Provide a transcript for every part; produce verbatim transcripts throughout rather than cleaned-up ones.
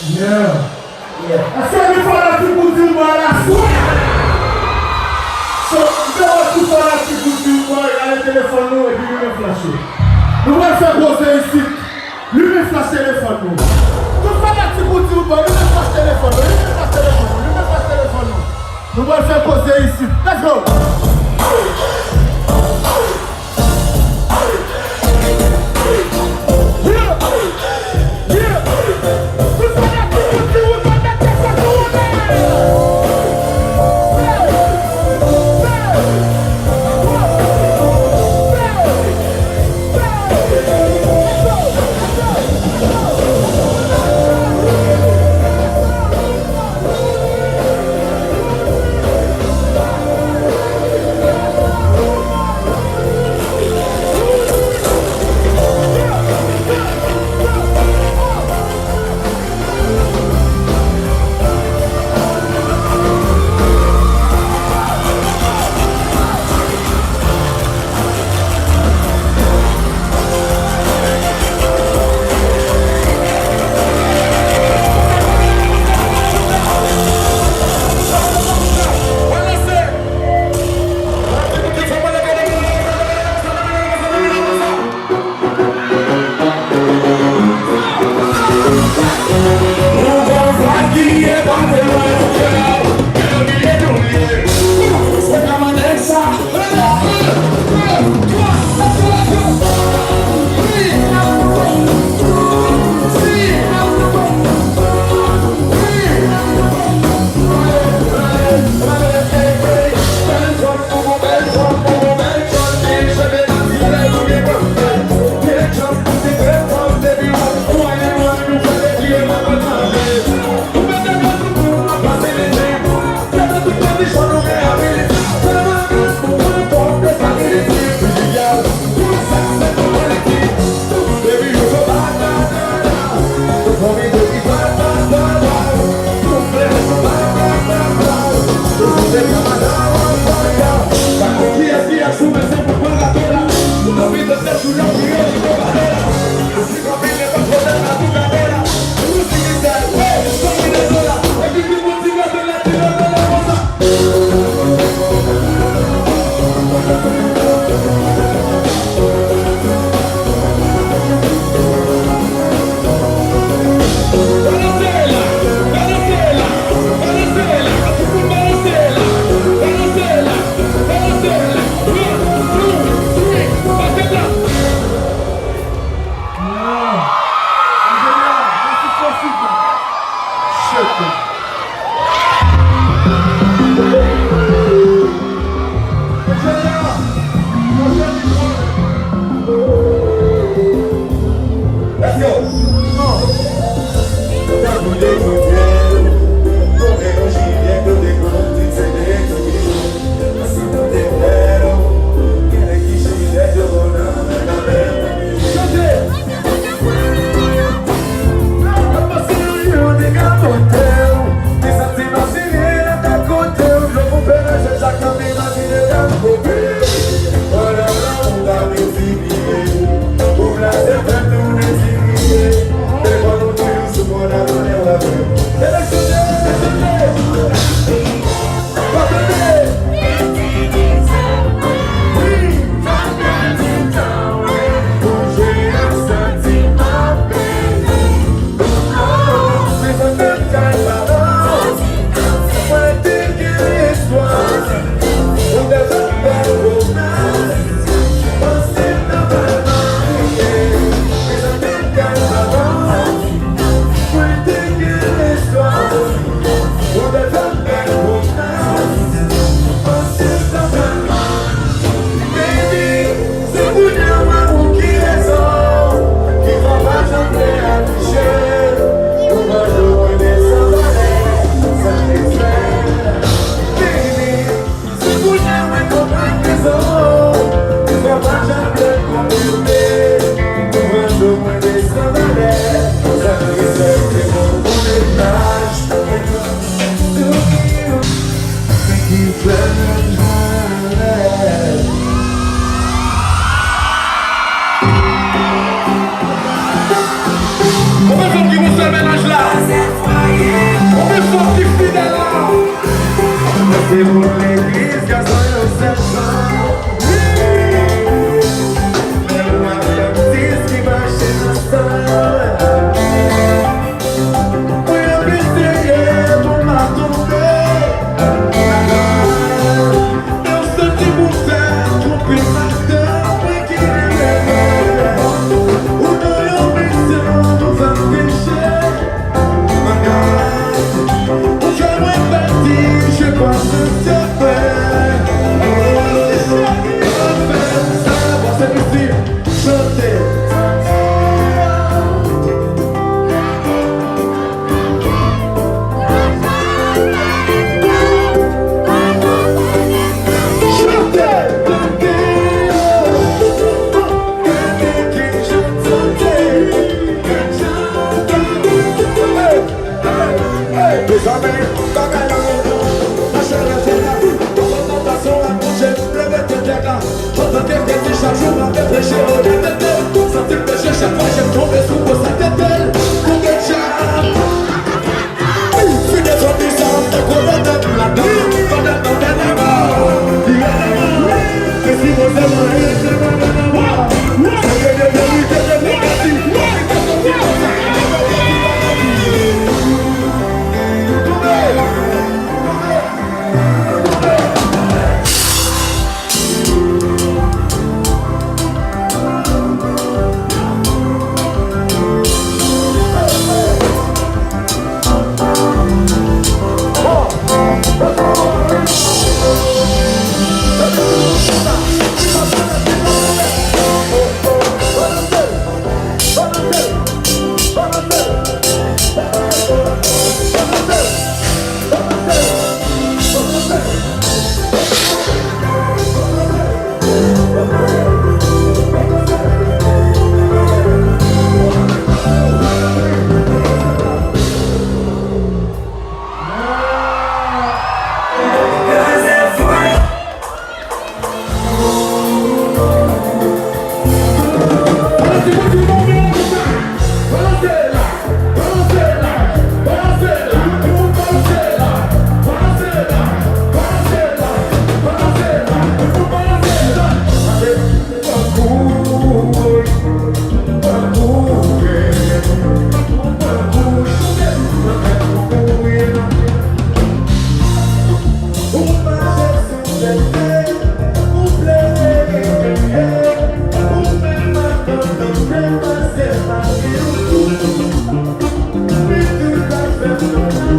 Yeah. Èske gen fanatik Roody Boy la sou? So, m te wè tout fanatik Roody Boy, gade telefòn nou epi limen flach yo. Nou pral fè koze isit. Limen flach telefòn nou. Tout fanatik Roody Boy, limen flach telefòn nou, limen flach telefòn nou, limen flach telefòn nou. Nou pral fè koze isit. Let's go!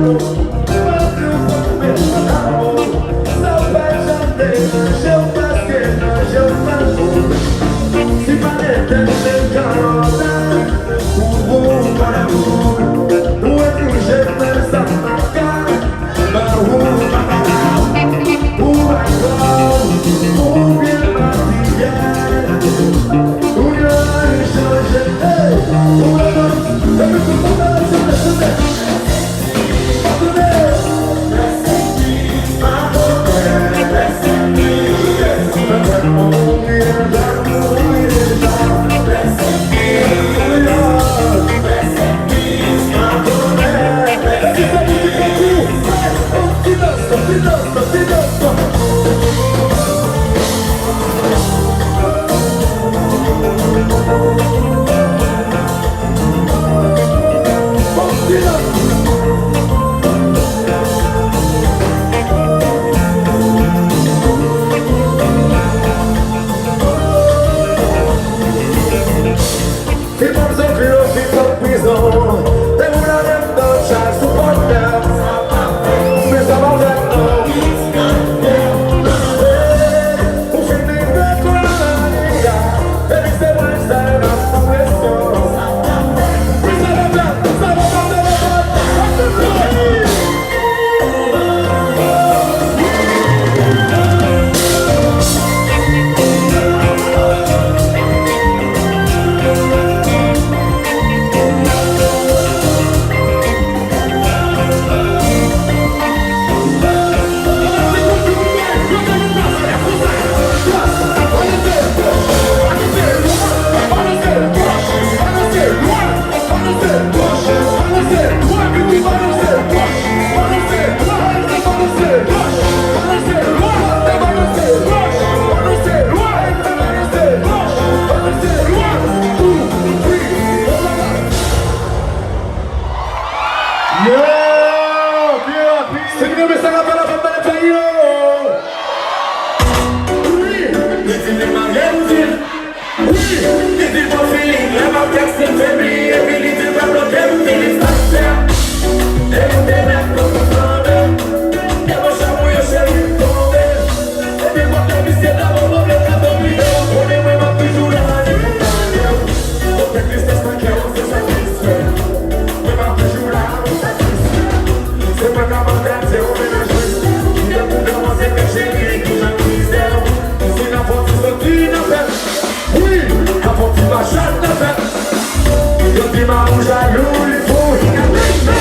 Yo! Byen rapid! Si nou renmen sa k ap fè la fèt, fè yo! Wi! Li di li marye, nou di l wi! Li di l gon feeling, lè m ap tèks li, l febli, epi li di l pral bloke m, di li stop, stop. Ekoute nèg, nou tout tande. Debòch lanmou yo, cheri, m tonbe. Epi pòt la, misye dabò, m vle ka tonbe. Ou konnen mwen, m ap toujou la, li tonbe. Okenn distans nan kè w, se sa ki fè. Mwen, m ap toujou la, ou satisfè. Se mwen k ap angaje w, menaj mwen. Kite pou kòmanse fè cheri, ki jan mizè w. Si n ap fè w ti soti nan fèt. Wi, n ap fè w ti machann nan fèt. Yo di Mamou jalou, li fou.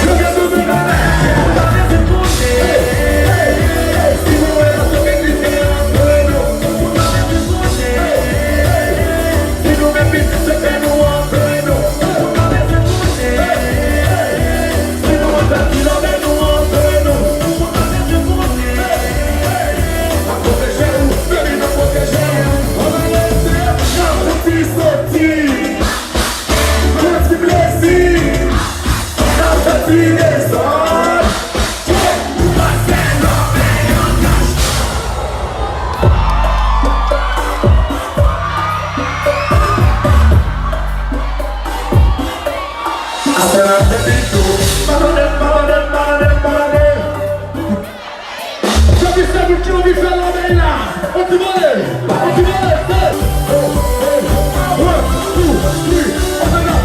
Yo gen tout bagay. Ou pa bezwen konnen. Si nou wè la, se diferan. Si nou menm pitit, se fè nou antre nou. Ou pa bezwen konnen. Si nou antre kilomèt, nou antre nou. Ou pa bezwen konnen. N ap pwoteje ou, baby, n ap pwoteje ou. Ann rete, n ap fouti soti. Pran ti plezi, n ap fè ti dezòd. Jean-Michel, nou ki anvi fè lòbèy la? On ti vole, on ti vole, fè. One, two, three, open up.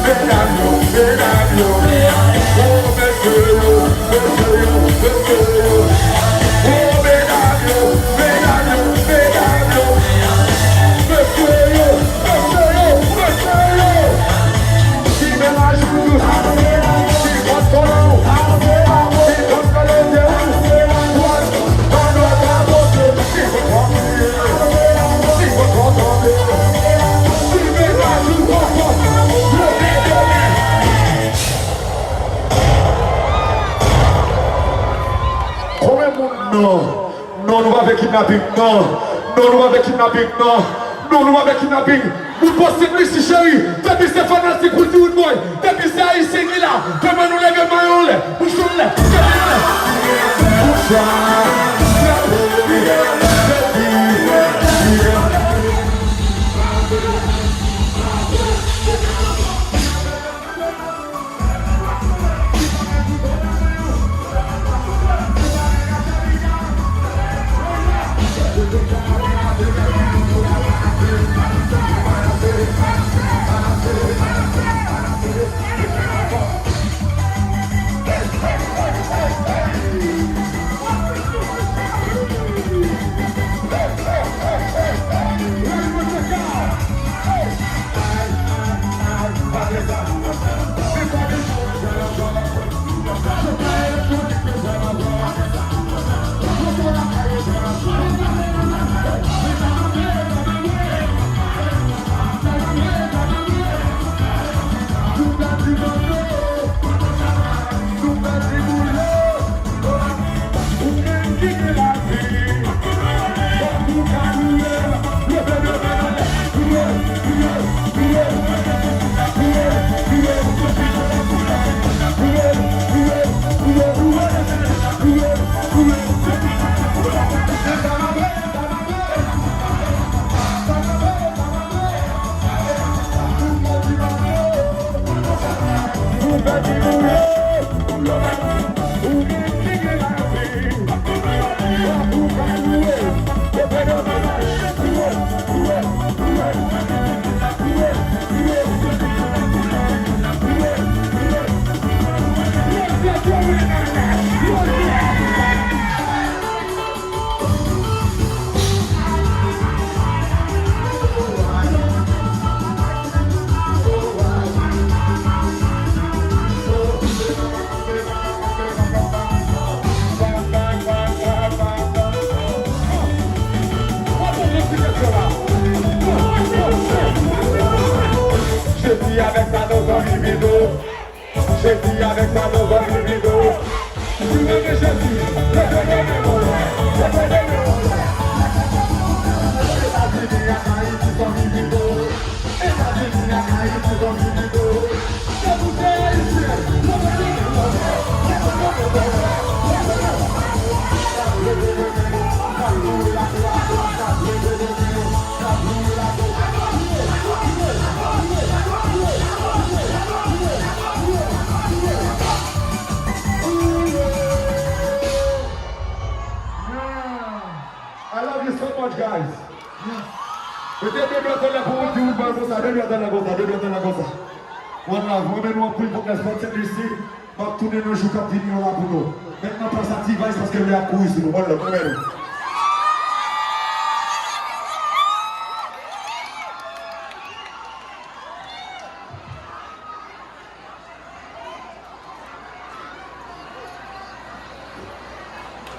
Medam yo, medam yo, o mesye yo, mesye yo, mesye yo, o medam yo, medam yo, medam yo, mesye yo, mesye yo, mesye yo. Ki mennaj ou, ki kont kòlè w, ki kont kòlè w, ki kont kòlè w, ki kont kòlè w. Konbyen moun non? Non, nou pa fè kidnaping, non. Non, nou pa fè kidnaping, non. Non, nou pa fè kidnaping. Moun Boston, Lucie Chérie, depi se fanatik Woody Woodboy, depi se ayisyen ki la, fè mwen nou leve mayo anlè, bouch nou anlè, tèt nou anlè. Konsa, Jodi avèk sa nou zanmi Bido. Jezi avèk sa nou zanmi Bido. Si w renmen Jezi, leve men w anlè, leve men w anlè. Etazini ak Ayiti zanmi Bido. Etazini ak Ayiti zanmi Bido. Se pou se Ayisyen, leve men w anlè, leve men w anlè, leve men w anlè. I love you so much, guys. Mete de dwèt anlè pou Woody Woodboy konsa, de dwèt anlè konsa, de dwèt anlè konsa. One love, mwen renmen nou anpil pou kè Sport Saint Lucie. M ap tounen nan jou k ap vini yo la pou nou. Mentnan plas a T-Vice paske lè ap kouri sou nou. One love, mwen renmen nou.